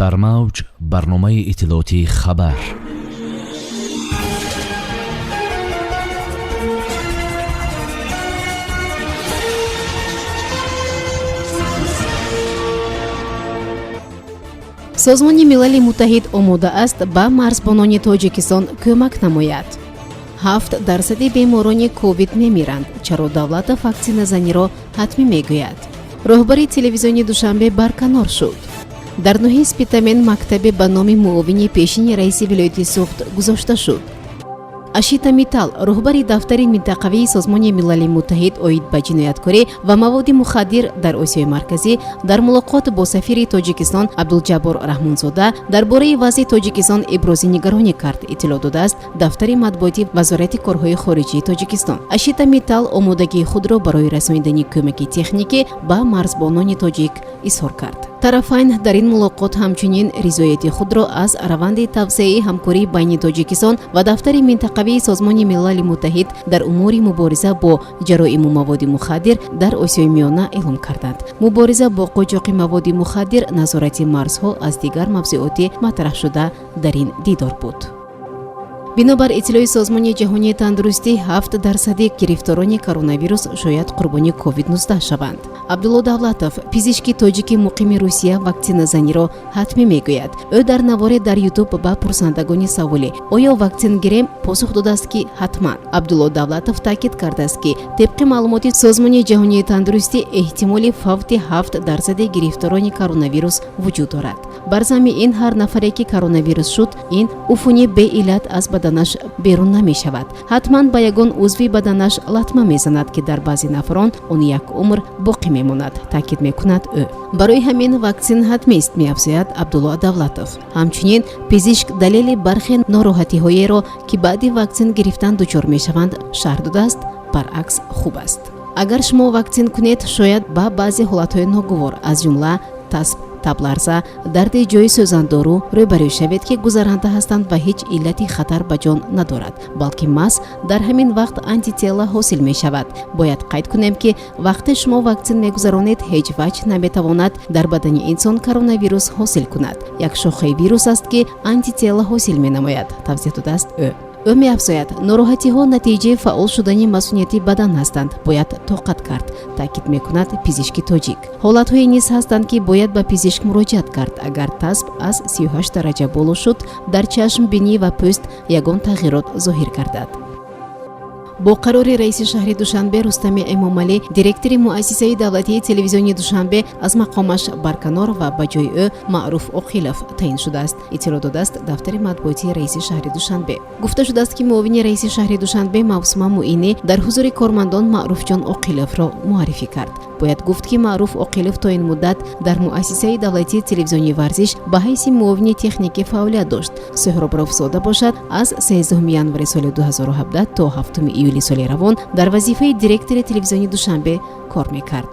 Дар мавҷ барномаи иттилоотии «Хабар». Созмони Милали Муттаҳид омода аст ба марзбонони Тоҷикистон кӯмак намояд. 7 дарсади беморони ковид мемиранд. Чаро Давлатов ваксиназаниро ҳатмӣ мегӯяд? Роҳбари телевизиони Душанбе барканор шуд. Дар ноҳияи Спитамен мактабе ба номи муовини пешини раиси вилояти Суғд гузошта шуд. Ашита Митал, роҳбари дафтари минтақавии Созмони Милали Муттаҳид оид ба ҷинояткорӣ ва маводи мухаддир дар Осиёи Марказӣ, дар мулоқот бо сафири Тоҷикистон Абдулҷаббор Раҳмонзода дар бораи вазъи Тоҷикистон ибрози нигаронӣ кард, иттилоъ додааст дафтари матбуоти Вазорати корҳои хориҷии Тоҷикистон. Ашита Митал омодагии худро барои расонидани кӯмаки техникӣ ба марзбонони тоҷик изҳор кард. Тарафайн дар ин мулоқот ҳамчунин ризояти худро аз раванди тавсеаи ҳамкорӣ байни Тоҷикистон ва дафтари минтақавии Созмони Милали Муттаҳид дар умури мубориза бо ҷароиму маводи мухаддир дар Осиёи Миёна эълом карданд. Мубориза бо қочоқи маводи мухаддир, назорати марзҳо аз дигар мавзӯоти матраҳшуда дар ин дидор буд. Бинобар иттилои Созмони ҷаҳонии тандурустӣ, 7 дарсади гирифторони коронавирус шояд қурбони ковид-19 шаванд. Абдулло Давлатов, пизишки тоҷики муқими Русия, ваксиназаниро ҳатмӣ мегӯяд. Ӯ дар наворе дар Ютуб ба пурсандагони саволе «Оё ваксин гирем?» посух додааст, ки ҳатман. Абдулло Давлатов таъкид кардааст, ки тибқи маълумоти Созмони ҷаҳонии тандурустӣ, эҳтимоли фавти 7 дарсади гирифторони коронавирус вуҷуд дорад. Бар замми ин, ҳар нафаре ки коронавирус шуд, ин уфуни беиллат аз баданаш берун намешавад, ҳатман ба ягон узви баданаш латма мезанад, ки дар баъзе нафарон он як умр боқӣ мемонад, таъкид мекунад ӯ. Барои ҳамин ваксин ҳатмист, меафзояд Абдулло Давлатов. Ҳамчунин пизишк далели бархе нороҳатиҳоеро, ки баъди ваксин гирифтан дучор мешаванд, шарҳ додааст. Баръакс, хуб аст, агар шумо ваксин кунед. Шояд ба баъзе ҳолатҳои ногувор, аз ҷумла тасб, табларза, дарди ҷои сӯзандору рӯбарӯ шавед, ки гузаранда ҳастанд ва ҳеҷ иллати хатар ба ҷон надорад, балки маҳз дар ҳамин вақт антитела ҳосил мешавад. Бояд қайд кунем, ки вақте шумо ваксин мегузаронед, ҳеҷ ваҷ наметавонад дар бадани инсон коронавирус ҳосил кунад. Як шохаи вирус аст, ки антитела ҳосил менамояд, тавзеҳ додааст ӯ. Ӯ меафзояд, нороҳатиҳо натиҷаи фаъол шудани масунияти бадан ҳастанд. Бояд тоқат кард, таъкид мекунад пизишки тоҷик. Ҳолатҳое низ ҳастанд, ки бояд ба пизишк муроҷиат кард. Агар тасб аз 38 дараҷа боло шуд, дар чашм, бинӣ ва пӯст ягон тағйирот зоҳир гардад. Бо қарори раиси шаҳри Душанбе Рустами Эмомалӣ, директори муассисаи давлатии телевизиони Душанбе аз мақомаш барканор ва ба ҷои ӯ Маъруф Оқилов таъин шудааст, иттилоъ додааст дафтари матбуотии раиси шаҳри Душанбе. Гуфта шудааст, ки муовини раиси шаҳри Душанбе Мавсума Муинӣ дар ҳузури кормандон Маъруфҷон Оқиловро муаррифӣ кард. Бояд гуфт, ки Маъруф Оқилов то ин муддат дар муассисаи давлатии телевизиони Варзиш ба ҳайси муовини техникӣ фаъолият дошт. Суҳроб Рауфзода бошад, аз 13 январи соли 2017 то 7 июли соли равон дар вазифаи директори телевизиони Душанбе кор мекард.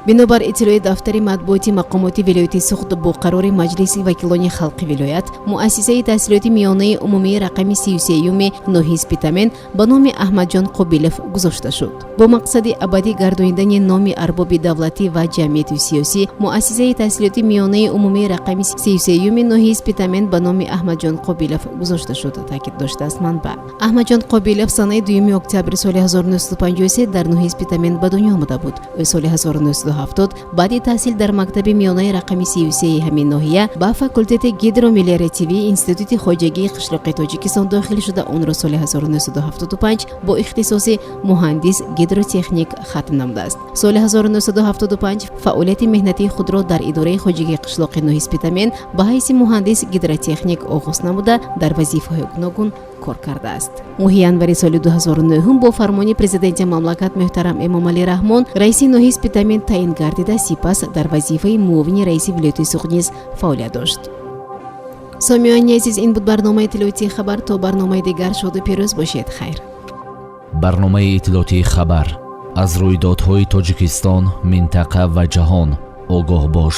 Бинобар иттилои дафтари матбуоти мақомоти вилояти Суғд, бо қарори Маҷлиси вакилони халқи вилоят муассисаи таҳсилоти миёнаи умумии рақами 33-юми ноҳияи Спитамен ба номи Аҳмадҷон Қобилов гузошта шуд. Бо мақсади абадӣ гардонидани номи арбоби давлатӣ ва ҷамъияту сиёсӣ, муассисаи таҳсилоти миёнаи умумии рақами 33-юми ноҳияи Спитамен ба номи Аҳмадҷон Қобилов гузошта шуд, таъкид доштааст манбаъ. Аҳмадҷон Қобилов санаи 2 октябри соли 1953 дар ноҳияи Спитамен ба дунё омада буд. Ӯ соли 1970 баъди таҳсил дар мактаби миёнаи рақами 33 ҳамин ноҳия ба факултети гидромелиоративии Институти хоҷагии қишлоқи Тоҷикистон дохил шуда, онро соли 1975 бо ихтисоси муҳандис гидротехник хатм намудааст. Соли 1975 фаъолияти меҳнатии худро дар идораи хоҷагии қишлоқи ноҳияи Спитамен ба ҳайси муҳандис гидротехник оғоз намуда, дар вазифаҳои гуногун кор кардааст. Моҳи январи соли 2009 бо фармони президенти мамлакат муҳтарам Эмомалӣ Раҳмон раиси ноҳияи Спитамен таъин гардида, сипас дар вазифаи муовини раиси вилояти Суғд низ фаъолият дошт. Сомиёни азиз, ин буд барномаи иттилоотии «Хабар». То барномаи дигар шоду пирӯз бошед. Хайр. Барномаи иттилоотии «Хабар». Аз рӯйдодҳои Тоҷикистон, минтақа ва ҷаҳон огоҳ бош.